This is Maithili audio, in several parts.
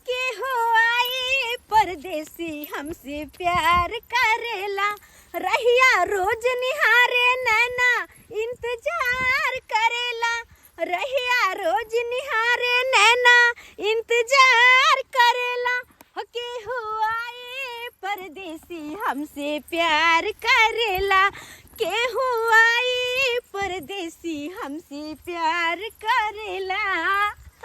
के हो आई परदेसी हमसे प्यार करेला, रहिया रोज निहारे नैना इंतजार करेला, रहिया रोज निहारे नैना इंतजार करेला, हो के हो आई परदेसी हमसे प्यार करेला, के हो आई परदेसी हमसे प्यार करेला।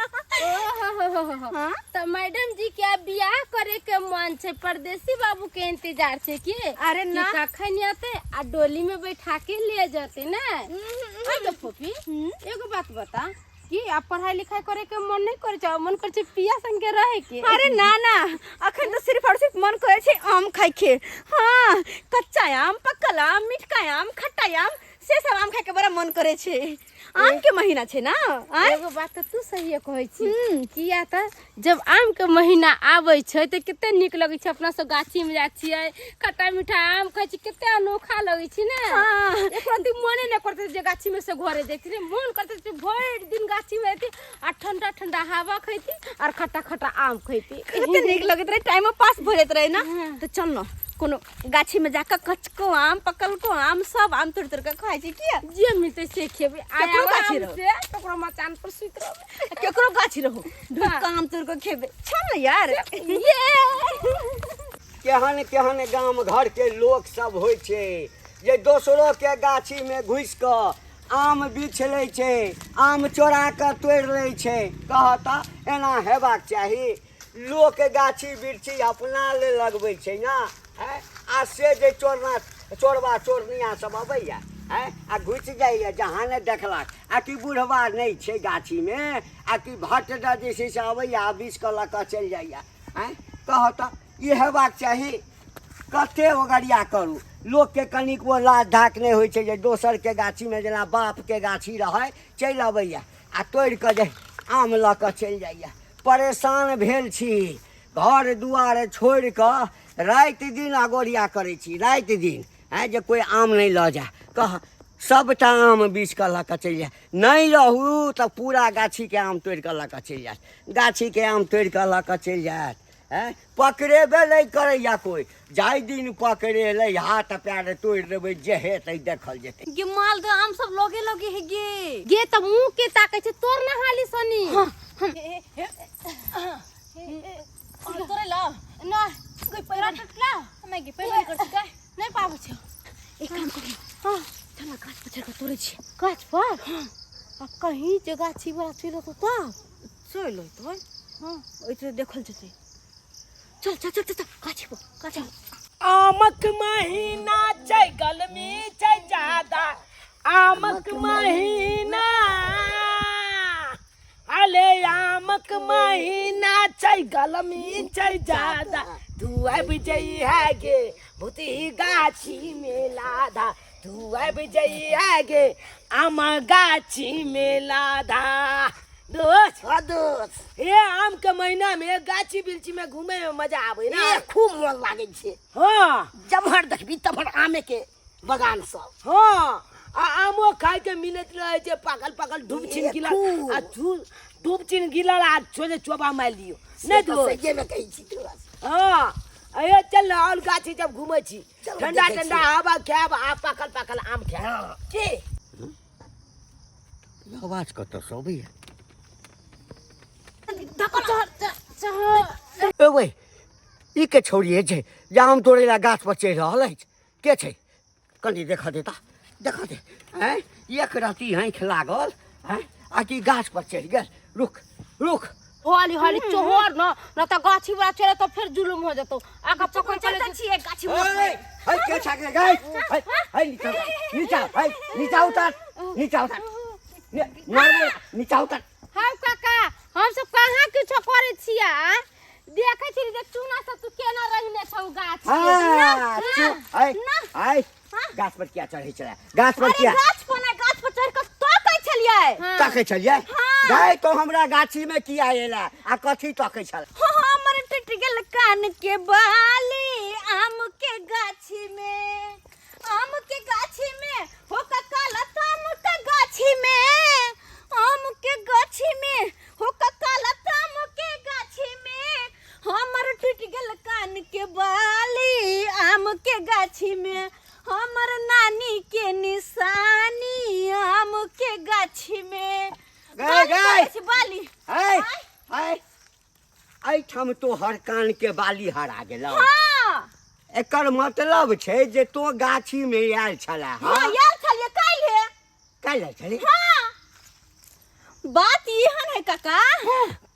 ओहो, हाँ? तऽ मैडम जी के आब बियाह करे के मन छै, परदेसी बाबू के इंतजार छै की? अरे कि ना। कखन एते आ डोली में बैठा के ले जेते ने। हाँ तो फोफी, एगो बात बता कि आब पढ़ाई लिखाई करे के मन नहीं करे छै, मन करे छै पिया संगे रहे के? अरे ना ना, अखन तो सिर्फ और सिर्फ मन करे छै आम खाय के। हाँ, कच्चा आम, पक्कल आम, मिठका आम, खट्टा आम, से सब आम खाय के बड़ा मन करे छै। आम के महीना छै ना, आँय? एगो बात तऽ तू सहिए कहै छी, किया तऽ जब आम के महीना आबै छै तऽ कते नीक लगै छै। अपना सब गाछी में जाइ छियै, खट्टा मीठा आम खाइ छी, कते अनोखा लगै छै ने। हाँ। एको रत्ती मने नहि करतै जे गाछी में से घरे जैती रे, मन करतै जे भरि दिन गाछी में रहती आ ठंडा ठंडा हवा खैती और खट्टा खट्टा आम खैती। कते नीक लगैत रहे, टाइमो पास भऽ जाइत रहे ना। तऽ चल न, कोनो गाछी में जाकऽ कचको आम, पकलको आम, सब आम तोड़ि तोड़ि कऽ खाइ छी। किया? जे मिलतै से खेबै। आ केकरो गाछी आराम रहौ। से ककरो मचान पर सुति रहबै। केकरो गाछी रहू, ढुकि कऽ आम तोड़ि कऽ खेबै। चल न यार। ये केहन केहन गाम घरके लोक सब होइ छै जे दोसरोके गाछीमे घुसि कऽ आम बिछ लै छै, आम चोरा कऽ तोड़ि लै छै। कहऽ तऽ एना हेबाक चाही? लोक गाछी बिरछी अपना ले लगबै छै ने, आँय? आ से जे चोरना चोरबा चोरनिया सब अबैया, आँय, आ घुसि जाइए जहाँ ने देखलक आ कि बुढ़बा नहि छै गाछीमे आ कि भट्ट दऽ जे छै से अबैया आ बिछ कऽ लऽ कऽ चलि जाइए। आँय, कहऽ तऽ ई हेबाक चाही? कते ओगरिया करू? लोकके कनिकबो लाज धाक नहि होइ छै जे दोसरके गाछीमे, जेना बापके गाछी रहै, चलि अबैया आ तोड़ि कऽ जे आम लऽ कऽ चलि जाइए। परेशान भेल छी, घर दुआर छोड़ि कऽ राति दिन अगोरिया करै छी, राति दिन, आँय, जे कोइ आम नहि लऽ जाय। कह, सभटा आम बीछ कऽ लऽ कऽ चलि जाय। नहि रहू तऽ पूरा गाछीके आम तोड़ि कऽ लऽ कऽ चलि जायत, गाछीके आम तोड़ि कऽ लऽ कऽ चलि जायत। आँय, पकड़ेबे नहि करैया कोइ। जाहि दिन पकड़ेलै, हाथ पैर तोड़ि देबै, जे हेतै देखल जेतै। गे मालदह आम सब लगे लगे है गे। गे तऽ मुँह के ताकै छै, तोर ना हाली सनी। तोरे ला। ना। गई पैर टुटला। नहि गे, पैर कर छै। नहि पाबै छै। एक काम करू। हाँ। चल ना, गाछ पर चढ़ि कऽ तोड़ै छी। गाछ पर? आ कहीं जे गाछी वाला चलि एतौ तब? चलि अयतै। हाँ। ओहि देखल जेतै। चल चल चल चल चल, गाछी पर, गाछी पर। आमक महीना छै, गर्मी छै ज्यादा, आमक महीना, अरे आमक महीना छै, गर्मी छै ज्यादा, तू आबि जइहे गे भूती गाछी में लाधा, तू आबि जइहे गे आम गाछी में लाधा। दोस्त। हाँ दोस्त। हे, आम के महीना में गाछी बिलछी में घूमे में मजा आवे ना? ए, खूब मन लागे छै। हाँ। जम्हर देखबी तम्हर आमे के बगान सब। हाँ, आ आमो खाय के मिलत रहे छै पाकल पाकल, धूप छिन ए, गिलल। खूब। आ धूप छिन गिलल आ छोजे चोबा मारि लियो। से नहीं तऽ दोस्त? सहिए में कहै छी तोरा से। हाँ, अरे चल ना, और गाछी जब घूमे छी, चल, ठंडा देखै ठंडा छियै। हवा खायब आ पाकल पाकल आम खायब। हाँ। की आवाज कतऽसँ अबैया? ए ओए, ई के छौड़ी छै जे आम तोड़ै लए गाछ पर चढ़ि रहल अछि? के छै? कनि देखऽ दे तऽ, देखऽ दे। आँय, एक रत्ती आँखि लागल, आँय, आ कि गाछ पर चढ़ि गेल। रुक रुक। हाली हाली चोहर न, न तऽ गाछी वाला चले तऽ फेर जुलुम हो जेतौ। आगा पकड़ चल चले। छियै गाछी। ए, है के छाके गई? है है, नीचा नीचा, है नीचा उतर, नीचा उतर, मारबो, नीचा उतर। हम काका, हम सब कहाँ किछो करै छियै? देखै छी जे चूना सब तू केना रहने छौ गाछ के। हाँ, चुप। है है, गाछ पर किया चढ़ै छलै? गाछ पर अरे किया? गाछ पर नहि, गाछ पर चढ़ि कऽ तकै छलियै। हाँ। तकै छलियै? गाय तो हमरा गाछी में किया एला आ कथी तकै छल? हो हमर टूटि गेल कान के बाली आम के गाछी में, आम के गाछी में, हो कक्का लताम के गाछी में, आम के गाछी में, हो कक्का लताम के गाछी में। के बाली आम के गाछी में, हमर नानी के निशानी आम के गाछी में। गए, बाली गए। पड़ै छै, बाली। है है, एहिठाम तोहर कान के बाली हरा गेलौ। हाँ। एकर मतलब छै जे तो गाछी में आयल छला। हाँ, हाँ, आयल छलियै काल्हि। काल्हि आयल छली? हाँ, बात एहन है काका,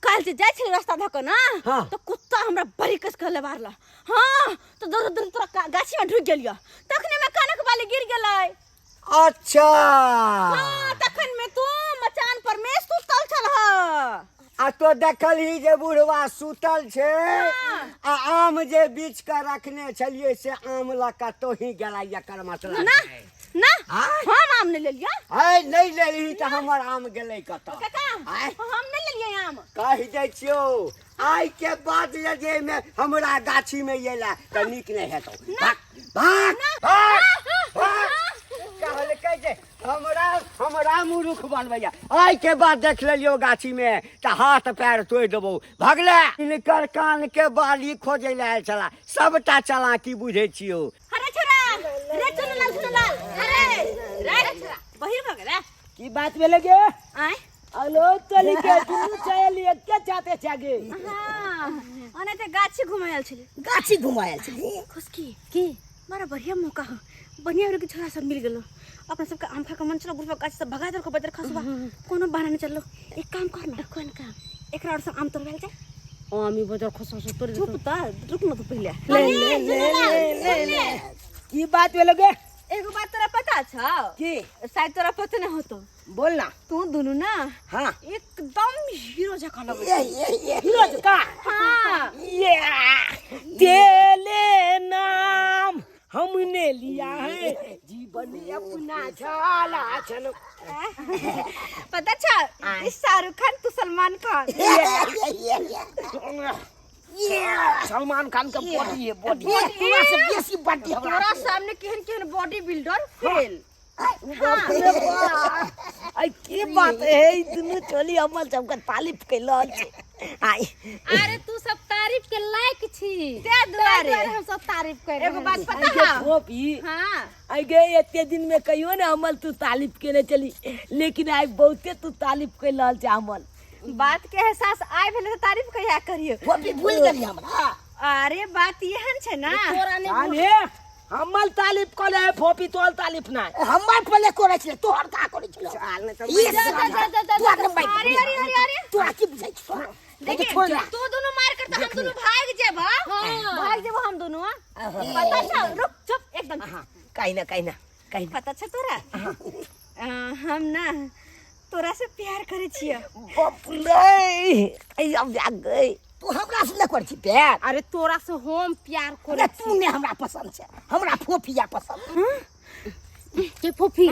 काल्हि जे जाइ छलियै रास्ता धऽ कऽ ने, तो कुत्ता हमरा बड़ी कस कऽ लेबारल। हाँ, तो दौड़ दौड़ तोरा गाछी में ढुकि गेलियै, तखने में कानक बाली गिर गेलै। अच्छा। हाँ, तखन में तू मचान पर में सुतल छलह। आ तो देखलही जे बुढ़वा सुतल छै आ आम जे बीछ के रखने छलियै से आम लऽ कऽ तोही गेला, एकर मतलब ना छै। ना। आँय? हम आम नहि लेलियै। है, नहि लेलही तऽ हमर आम गेलै कतऽ? काका, आँय? हम नहि लेलियै आम। कहि दै छियौ, आइ के बाद यदि एहिमे हमरा गाछी में अयला तऽ नीक नहि हेतौ। भाग भाग भाग भाग। कहलकै जे हमरा हमरा मुरुख बनबैया, आइ के बाद देख लेलियौ गाछी में तऽ हाथ पैर तोड़ि देबौ। भगले, हिनकर कान के बाली खोजै लए आयल छला, सबटा चलाकी बुझै छियौ। अरे छोरा रे, चुनलाल चुनलाल, अरे रे छोरा, बहिर भऽ गेलै। की बात भेलै गे? आँय? हेलो, चली के दुनू चली एके चाते छागे। हाँ, ओना तऽ गाछी घुमै आयल छलै। गाछी घुमायल छली। खुशकी की बड़ा बढ़िया मौका हो, बढ़िया के छोरा सब मिल गेलो। अपना सबके आम खा के मन चलो, बुढ़वा गाछ सब भगा देलको बदर खसबा, कोनो बहाना नहीं चललो। एक काम कर ना। कोन काम? एकरा और सब आम तोड़वाल जाए। आमी बदर खसो से तोड़। चुप त रुक न तू पहिले। ले ले ले ले ले, की बात भेलै गे? एगो बात तोरा पता छौ? की? शायद तोरा पता नहीं होतो। बोल ना। तू दुनू ना एकदम हीरो जकाँ लगै ये ये ये। हीरो जकाँ? हाँ। ये तेले नाम हमने लिया है, जीवन अपना झाला छन। पता छौ, ई शाहरुख खान, तू सलमान खान। ये ये ये ये। सलमान खान का बॉडी है, बॉडी। तोरा से बेसी बॉडी हमरा। तोरा सामने केहन केहन बॉडी बिल्डर फेल। आई की बात है, ई दुनू चली हमर सबके तारीफ कैल छै आई। अरे तू सब तारीफ के लायक छी। ते दुआरे हम सब तारीफ कर। एगो बात पता आई गे है? फोपी। हाँ। आई गे, एते दिन में कहियो ने हमर तू तारीफ केने चली, लेकिन आई बहुते तू तारीफ कैल रहल छै हमर। बात के एहसास आइ भेलै तऽ तारीफ कहिया करियो? फोपी, भूल गेली हमरा? अरे बात एहन छै ना। तोरा नहीं। जान हे, हमर तारीफ कले है फोपी, तोहर तारीफ ना। हमर पहिले करै छलै, तोहर का करै छलै? चाल ने तऽ ये जा, जा, जा, जा, जा, तोरा के मारि। अरे अरे अरे अरे, तोरा की बुझाइ छौ? देखिए, छोड़ ना। तू दोनों मार कर तो हम दोनों भाग जेब। भाग जेब हम दोनों, हाँ? पता छौ? रुक, चुप एकदम। कहीं ना, कहीं ना, कहीं ना। पता छौ तोरा, हम ना तोरा से प्यार करे छियै। बाप रे, आई अब जाग गई। तू हमरा से नहि करै छी प्यार? अरे तोरा से हम प्यार अरे करे? तू ने हमरा पसंद छै, हमरा फोफिया पसंद। के फोफी,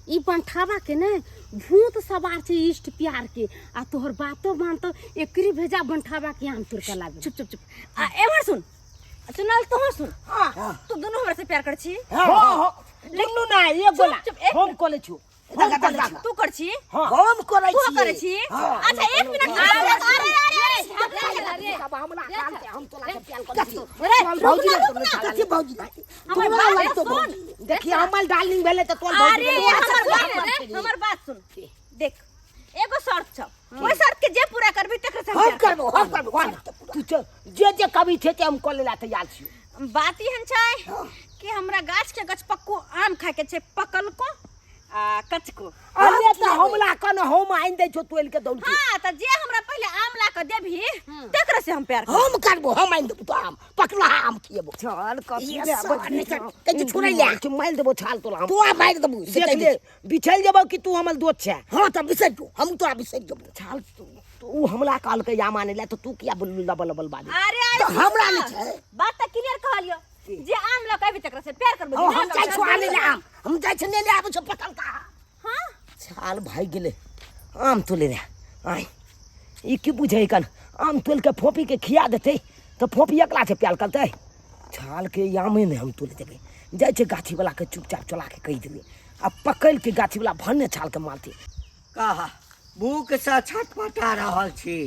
ई बंठावा के ने भूत सवार छै इष्ट प्यार के, आ तोहर बातो मानतो, एकरी भेजा बंठावा के आम तोड़ के लाबे। चुप चुप चुप, आ एमहर सुन चुनाल, तोहर सुन, तू दोनों हमरा से प्यार कर छी? हाँ हाँ, दुनू ना, एक गोला। चुप, एक हम कॉलेज छु, हम कॉलेज छु। तू कर छी? हम करै तू छी। करे छी? अच्छा, एक मिनट, अरे अरे अरे अरे। सब हमरा कान के, हम तोला के प्यार कर। कथी? अरे भौजी लग तो नहीं। कथी भौजी? हमर तोरा बात लगतो सुन। भौजी। देखिए, हमर डार्लिंग भेले त तोर भौजी अरे भेलै। हमर बात, हमर बात सुन। देख, एगो शर्त छौ, ओहि शर्त के जे पूरा करबी तकरे से हम हम प्यार करबो, हम करबो, हम तू चल, जे जे कवि छै ते हम कऽ लेला तैयार छी। करब। बात एहन छै कि हमरा गाछ के गछपक्कू आम खाय के छै, पकल को आ कचको। अरे त हमला कन, हम आनि दै छौ तोल के दौड़ के। हाँ, त जे हमरा पहिले आम ला के देबही तकरे से हम प्यार करब। हम करबो, हम आनि देबो तो आम पकला आम खिएबो। छाल कथी ये रे? सब नहि कर, कहै छै छोड़ै ले। मारि देबो छाल तोरा हम। तोरा मारि देबो से देख कहि ले दे। बिछल जेबो कि तू हमर दोस्त छै। हाँ, तऽ बिसरि जो, हम तोरा बिसरि जेबो। छाल तू उ हमला कहलकै आम आनै लए तऽ तू किया बोललू लबल लबल बाजै? अरे तऽ हमरा नहि छै। बात त क्लियर कहलियो, जे आम लऽ के अबही तकरा से प्यार करबो। हाँ, हम जाइ छौ आनै ले आम, हम जाइ छी ले आबै छौ पकलका। हाँ। छाल भागि गेलै आम तोले रे। आय, ई की बुझै कन आम तोल के फोपी के खिया देतै तऽ फोपी एकला छै प्याल करतै? छाल के आमे नहि हम तोले देबै। जाइ छै गाछीवला के चुपचाप चला के कहि देबै, आ पकड़ि के गाछीवला भन्ने छाल के मारतै। कह, भूखसँ छटपटा रहल छी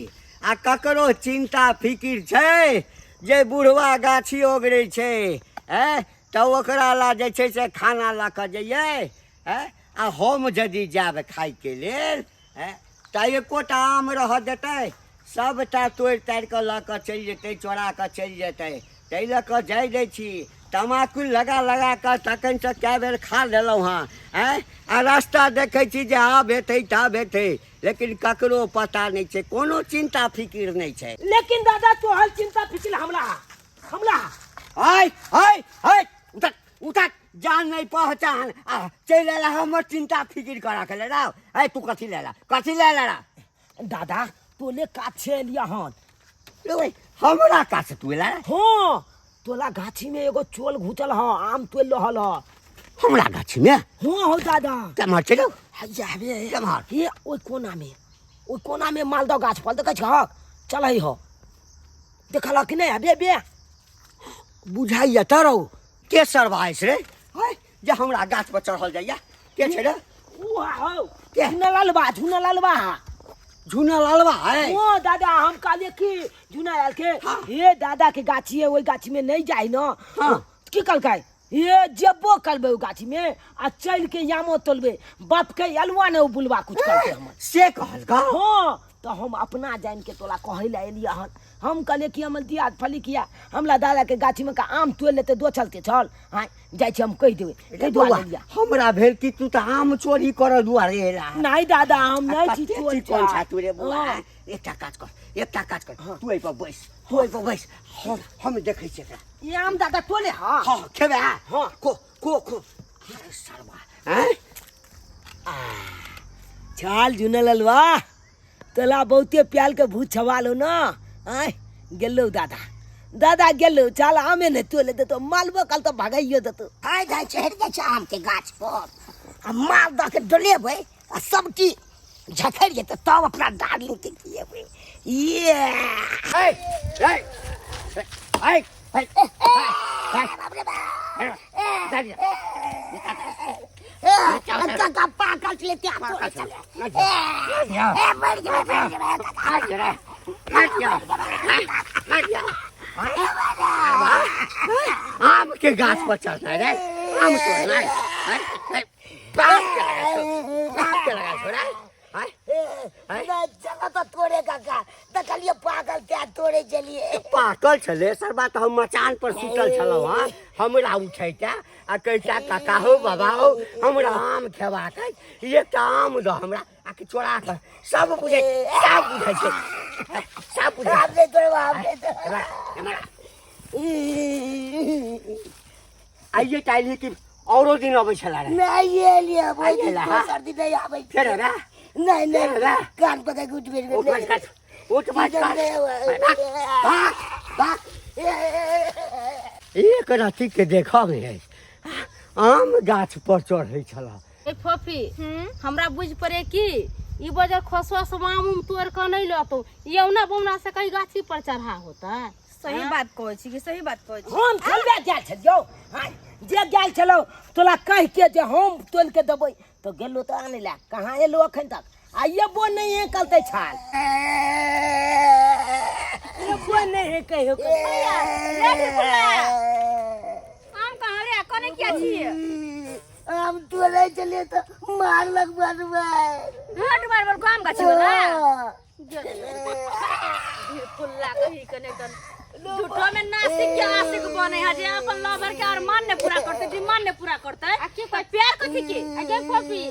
आ ककरो चिन्ता फिकिर छै? जे बुढ़वा गाछी ओगरै छै, आँय, तऽ ओकरा लए जे छै से खाना लऽ कऽ जइयै, आँय, आ हम यदि जायब खायके लेल, आँय, तऽ एकोटा आम रहऽ देतै? सभटा तोड़ि ताड़ि कऽ लऽ कऽ चलि जेतै, चोरा कऽ चलि जेतै। ताहि लऽ कऽ जाय दै छी। तमाकुल लगा लगा कऽ तखनसँ कए बेर खा लेलहुँ हँ, आँय, आ रास्ता देखै छी जे आब हेतै ताब हेतै, लेकिन ककरो पता नहि छै, कोनो चिन्ता फिकिर नहि छै। लेकिन दादा, तोहर चिंता फिकिर हमरा हमरा हाय हाय हाय, उठक उठक, जान नहि पहचान आ चलि अयला हमर चिन्ता फिकिर करा के ले। है तू कथी लेला, कथी ले ला? दादा, तोले काछे एलिया हन। रे, हमरा काछ तू एला? हाँ, तोला गाछी में एगो चोल घुचल ह, आम तोल रहल ह। हमरा गाछी में? हाँ हो दादा। केम्हर छै रौ? हैया हबे। केम्हर? हे, ओहि कोना में, ओहि कोना में मालदह गाछ पर देखै छहक, चलै हो, देखलक कि नहि? हबे बे। बुझाइया तऽ रौ, के सरवाइस रे है जे हमरा गाछ पर चढ़ल जाइया? के छै रे? उ हो। के? झुना लालबा, झुना लालबा। झुना लालबा है? ओ दादा, हम कहलिए कि झुना लाल के हे दादा के गाछी है, ओहि गाछी में नहीं जाय न। हाँ। की कहलकै? हे, जेबो करबै ओहि गाछी में आ चल के यामो तोलबै, बाप के अलुआ ने ओ बुलबा कुछ कहलकै हमर। से कहलका? हाँ, तो हम अपना जान के तोला कहै लए एलियै हन। हम कहलियै कि हमर दियाद फली किया हमरा दादा के गाछी में का आम तोड़ि लेतै, दो चलते चल। हाँ, जाइ छी, हम कहि देबै, ताहि दुआरे बौआ, एलियै। हमरा भेल कि तू तऽ आम चोरी करऽ दुआरे एला। नहि दादा, हम नहि छी कते चोर। चिकन छा तू रे बौआ। हाँ। एकटा काज कर, एकटा काज कर, तू एहि पर बैस, तू एहि पर बैस, हम देखै छियै एकरा। ई आम दादा तोले। हाँ। हाँ, खेबै? हाँ। खो खो खो। अरे सरवा, हैं। चल जुनल अलवा, तोला बहुते प्याल के भूत छवालो न। आय गेलो दादा, दादा गेलो। चल, आमे ने तोले देतो, मालबो कल तो भगाइयो देतो। आइ जाइ चढ़ि जाइ छै आमके गाछ पर आ माल दऽ के डोलेबै आ सब चीज झखड़ि जेतै, तब अपना डार्लिंग के खिएबै ये। हे हे हे हे। काका पागल छलै त्या तोड़े छलै। ए, मरि जेबै, मरि जेबै काका। आम के गाछ पर चढ़ना रे, आम तोड़ना है, बाप के लगा छो, बाप के लगा छो रे। नहि चल तऽ तोड़े काका, देखलियै पागल त्या तोड़े छलियै। पाकल छलै सरबा, तऽ हम मचान पर सुतल छलहुँ हँ, हमरा उठैता आ कहैता, काका हो, बाबा हो, हमरा आम खेबाक अइ, एकटा आम दऽ हमरा। आ कि चोरा कऽ सब बुझै, सब बुझै छै, सब बुझै। आब नहि तोड़ब, आब नहि तोड़ब। एम्हर आ, एम्हर आ। आइए टा एलियै कि औरो दिन अबै छला रे? नहि एलियै, ओहि दिन। आइए ला, हाँ। दोसर दिन नहि आबै। फेर रे? नहि नहि। फेर रे? कान पकड़ि कऽ उठबे। उठ बस कर, उठ बस कर। भाग भाग। एक रति के देखब है, आम गाछ पर चढ़ै छला। ए फोफी, हमरा बुझ पड़े कि ई बजर खसुआ सब आम उम तोड़ कऽ नहीं लतौ, यौना बौना से कहीं गाछी पर चढ़ा होता। सही बात कहै छी कि सही बात कहै छी। हम थोड़बे गेल छलियौ। हाँ, जे गेल छलौ तोला कहि के जे हम तोलि के देबै, तऽ गेलो तऽ आनै लए, कहाँ एलो अखन तक? आ एबो नहि है कलतै छाल, एबो नहि है कहियो। आम कहाँ रे? कोने किया छी? आम तोड़े छलियै तऽ मारलक बड़ मारि। हट, मार बोल आम गाछी वाला फुल्ला कही कने कन झूठो में नासिक के आशिक बने है, जे अपन लवर के अरमान ने पूरा करते, डिमांड ने पूरा करते। आ के पर प्यार कथी के? आ गे फोफी,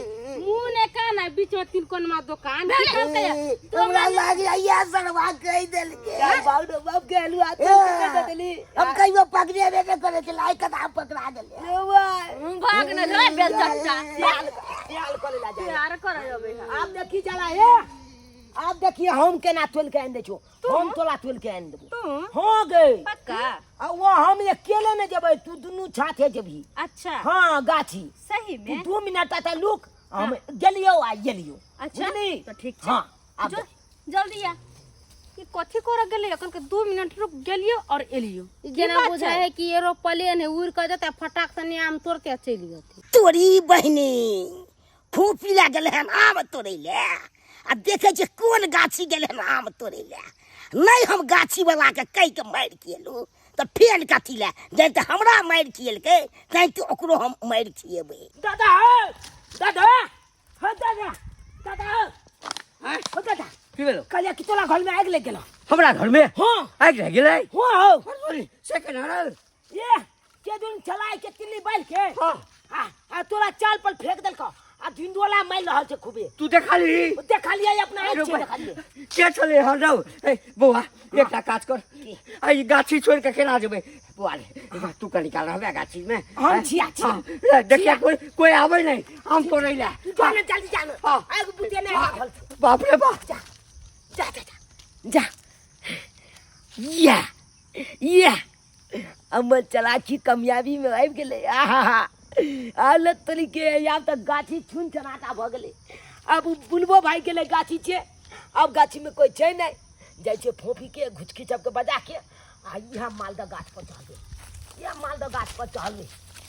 मुंह ने कान आ बीच में तीन कोनमा दोकान, की कहलकै? हमरा लागल सरवा कहि देलकै। बाप रे बाप, गेलू आ तोड़ के दे देली। हम कहियो पकड़ेबे नहि करै छलै, आइ कथा पकड़ा देलियै। भाग न रे बेलचट्टा। प्याल करे ला जाय। प्यार करे अबे है। आब देखी चला हे, आब देखिए हम केना तोल के आनि दै छौ। हम तोला तोल के आनि देबो। तू? हाँ गे। पक्का? आ वो हम अकेले नहीं जेबै, तू दुनू साथे जेबही। अच्छा। हाँ, गाछी। सही तू में? 2 मिनट आता लुक, हम गेलियो आ गेलियो। अच्छा, बुझली? तो ठीक छै। हाँ, आब जो जल्दी आ। ई कथी करे गेलै अखन के? 2 मिनट रुक, गेलियो और एलियो। ई जेना बात बुझाय छै? है कि एरोप्लेन है, उड़ कऽ जेतै फटाक से आम तोड़ते चलि जेतै। तोरी बहिनी, फूफी लए गेलै हन आम तोड़ै लए आ देखै छियै कोन गाछी गेलै हन आम तोड़ै लए। नहि हम गाछी वाला के कहि के मारि खिएलहुँ तऽ फेर कथी लए जहन तऽ हमरा मारि खिएलकै तैं तऽ ओकरो हम मारि खिएबै। दादा हो, दादा हो, दादा, दादा हो। आँय? हो दादा। की भेलो? कहलियै कि तोरा घर में आगि लागि गेलौ। हमरा घर में? हाँ। आगि लागि गेलै? हाँ, हौ। अरे, से केना रहल? ये के दिन चलाय के तिल्ली बालि के। हाँ। आ तोरा चाल पर फेंक देलकौ आ धिंदोला मारि रहल छै खूबे। तू देखली? देखलियै अपना आँखि से अरे देखलियै। के छलै हँ रौ? ए, बौआ, एकटा काज कर। आ ई गाछी छोड़ि कऽ केना जेबै? बौआ रे, तू कनि काल रहबै गाछी में? हम छिया, छिया। हाँ, ले, देखिया कोई आबै नहि, आम तोड़ै लए। तू जा ने, जल्दी जा ने। हाँ। आगि बुझे नहि हाँ। रहल छै। बाप रे बाप। जा, जा, जा, जा। जा। या, या। हमर चलाकी कामयाबी में आबि गेलै। आहा, हालत तोरी के, आब तऽ गाछी छून चनाटा भऽ गेलै। आब उ बुलबो भागि गेलै गाछी छै, आब गाछी में कोइ छै नहि। जाइ छै फोफी के घुचकी सबके बजा के आ इएह मालदह गाछ पर चढ़बै, इएह मालदह गाछ पर चढ़बै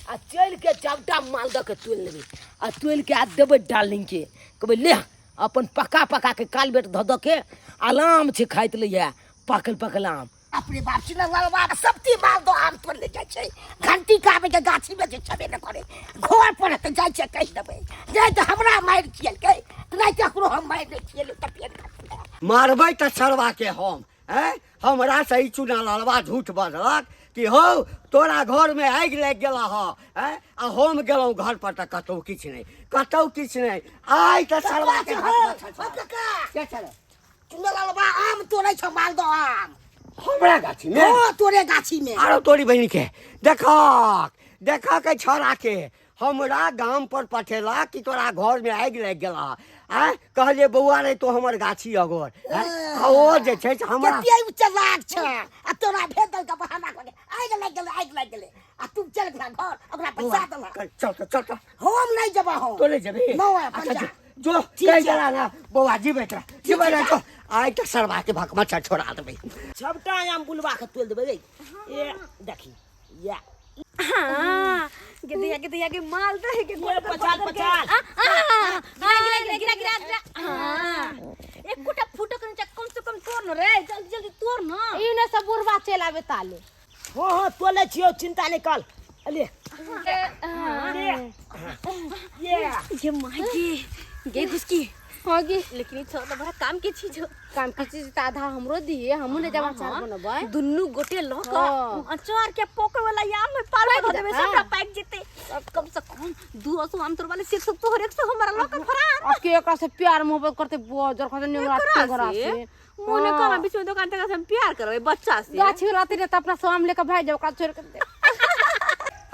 आ चलि के चबटा मालदह के तोड़ि लेबै आ तोड़ि के आ देबै डार्लिंग के, कहबै ले अपन पका पका के कालबेट धऽ धऽ के आराम छै खाइत लैए पाकल पाकल आम। अपने बाप से ललवा सब ती मालदह आम तोड़ ले जाइ छै, घंटी काबे के गाछी में जे छबे न करे, घर पर तऽ जाइ छै कहि देबै, नहि तऽ हमरा मारि खियलकै नहि तऽ ककरो हम मारि नहि खियेलहुँ तऽ फेर कथी? मारबै तऽ सरवा के हम, हैं? हमरा से ई चुना ललवा झूठ बजलक कि हौ तोरा घर में आगि लागि गेल हँ, हैं? आ हम गेलहुँ घर पर तऽ कतहु किछु नहि, कतहु किछु नहि। आइ तऽ सरवा के घर पर छल। काका। के छलै? चुना ललवा आम तोड़ै छौ, मालदह आम। हमरा गाछी में? हाँ, तोरे गाछी में। आरो तोरी बहिन के देखक, देखक एहि छौड़ा के हमरा गाम पर पठेलक कि तोरा घर में आगि लागि गेल हँ। आँय? कहलियै बौआ रे तो हमर गाछी अगोर। आँय? आ ओ जे छै से हमरा कते उ चलाक छै आ तोरा भेज देलकै बहाना कऽ के आगि लागि गेलै, आगि लागि गेलै आ तू चल गेला घर, ओकरा पैसा देलक। चल चल, चल, चल। हम नहि जेबै, हम। तो नहि जेबही? नहि, अपन अच्छा, जा। जो, ठीक कहि छै। गेला ना, बौआ, जीबैत रह, जीबैत रह, जो। आइ तऽ सरवा के भकमा छोड़ा देबै। सबटा आम बुलवा के तोड़ि देबै रे। ए, देखी, या। हाँ, गे दैया, गे दैया, गे मालदह है, गे ये गोल गोल पचाल, गोल गोल। पचाल। आ, आ, गिरा, गिरा, गिरा, गिरा, गिरा। हाँ। एक कुटा फूटक नीचा कम से कम तोड़ न रे, जल्दी जल्दी तोड़ न। ई ने सब बुढ़वा चलि आबे ताले। हाँ, हाँ, तोले छियौ, चिंता नहि कर। अले। हाँ। ये। ये। ये माय गे, गे घुसकी। हाँ गे। लेकिन ई छोरा तो बड़ा काम के चीज हो। काम के चीज त आधा हमरो दिए, हमहूँ ले जाब अचार हाँ, बनबै। दुन्नू गोटे ल क हाँ। अचार के पोकर वाला आम में पाल पाकि धऽ देबै, जेतै। सबटा पाकि जेतै। कम से कम 200 आम तोड़वा ले, 100 तोहर, 100 हमरा ल क फरार। आ के एकरा से प्यार मोहब्बत करते बजर खते नेंगरा एकरा टेंगरा से? से। मोने हाँ। कहाँ बीच में दुकान तक से हम प्यार करबै बच्चा से। गाछी रहते ने त अपना सब आम लेके भागि जाब, ओकरा छोड़ के दे।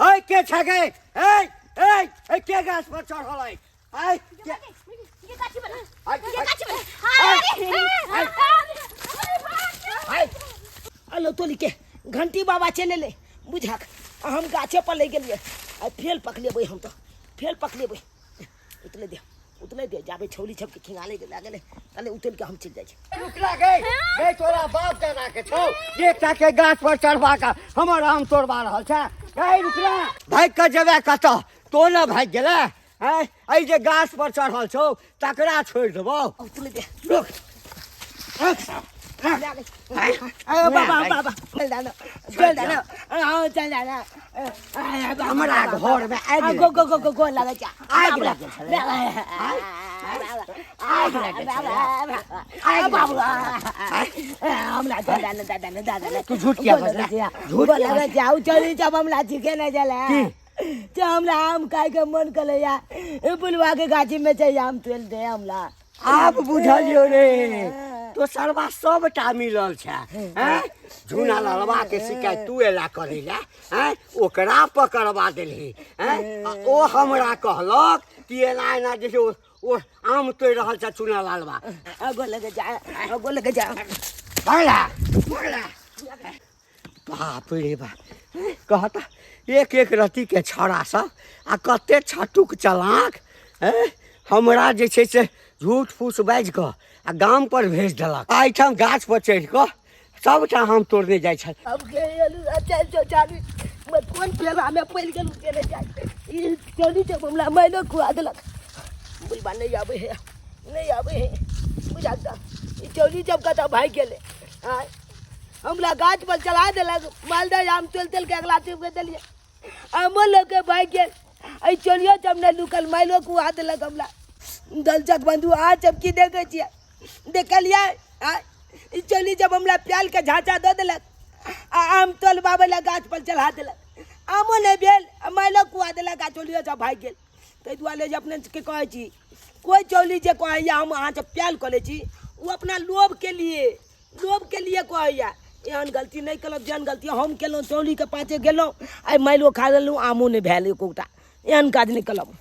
है के छै गे? है, है, है के गाछ पर चढ़ल है? है, के? ये गाछी वाला। है, ये है। गाछी वाला। है, हाँ, है, अरे, है। अलो तोली के घंटी बाबा चले ले बुझक, हम गाछे पर ले गेलियै आ फेल पकड़ेबै, हम तऽ फेल पकड़ेबै। उतले दे, उतले दे, जाबे छौली सबके खिंगाले के लागल ताले उतल के हम चलि जाइ छी। रुकला गे, गे तोरा बाप दादा के छौ, एकटा के गाछ पर चढ़बा के हमर आम तोड़बा रहल छै। गे रुकला, भागि के जेबे कतऽ? तो ने भागि गेलै। हैं? एहि जे गाछ पर चढ़ल छौ तकरा छोड़ि देबौ। उतले दे। रुक। अरे बाबा, बाबा, चल जाना, चल जाना, हाँ, चल जाना। हमरा घर में आगि गो, गो, गो, गो, गो, लगे जा। आगि लगे छलै। आगि लगे छलै। आगि बाबू, लगे हमरा चल जाना, दादा ने, दादा ने। तू झूठ किया बजला? झूठ गो किया लगे जा, उ चली जब हमरा छिके न चले। की? जे हमरा आम खाय के मन करे या, ए बुलवा के गाछी में छै आम तोड़ दे हमरा। आब बुझलियो रे, तो सरवा सबटा मिलल छै। हैं? झूना ललवा के शिकायत तू एला करै ला, हैं? ओकरा पकड़वा देलही, हैं? आ ओ हमरा कहलक कि एना एना जे छै ओ आम तोड़ि रहल छै चूना लालवा। आगो लगे जा, आगो लगे जा। पकड़ा, पकड़ा। बाप रे बाप, कहता एक एक रत्ती के छौड़ा सब आ कते छटुक चलाक, हैं? हमरा जे छै से झूठ फूस बाजि कऽ आ गाम पर भेज देलक। एहिठाम गाछ पर चढ़ि कऽ सबटा आम तोड़ने जाइ छल। अब के एलु, अच्छा, अच्छा, चालू। मैं कोन फेरा में पड़ि गेलु के नहि जाइ। ई चली जब हमरा माइलो खुआ देलक। बुलबा नहि आबै है, नहि आबै है। बुझा तऽ ई चौरी जब कतऽ भागि गेलै। आँय, हमरा गाछ पर चढ़ा देलक मालदह आम तोलि तोलि के अगला टीम के देलियै आमो लऽ के भागि गेल एहि चोरियो जब नहि लुकल माइलो कुहा देलक हमरा दलचक बंधु अहाँ सब की देखै छियै देखलियै आँय ई चोली जब हमरा प्यालके झाँचा दऽ देलक आ आम तोलबाबै लए गाछ पर चढ़ा देलक आमो नहि भेल आ माइलो कुहा देलक आ चोलियो सब भागि गेल ताहि दुआरे जे अपने सबके कहै छी कोइ चौली जे कहैए हम अहाँसँ प्याल कऽ लै छी ओ अपना लोभके लिए लोभके लिए कहैए एहन गलती नहि केलहुँ जेहन गलती हम केलहुँ चौलीके पाछे गेलहुँ आइ माइलो खा लेलहुँ आमो नहि भेल एकोटा एहन काज नहि केलहुँ।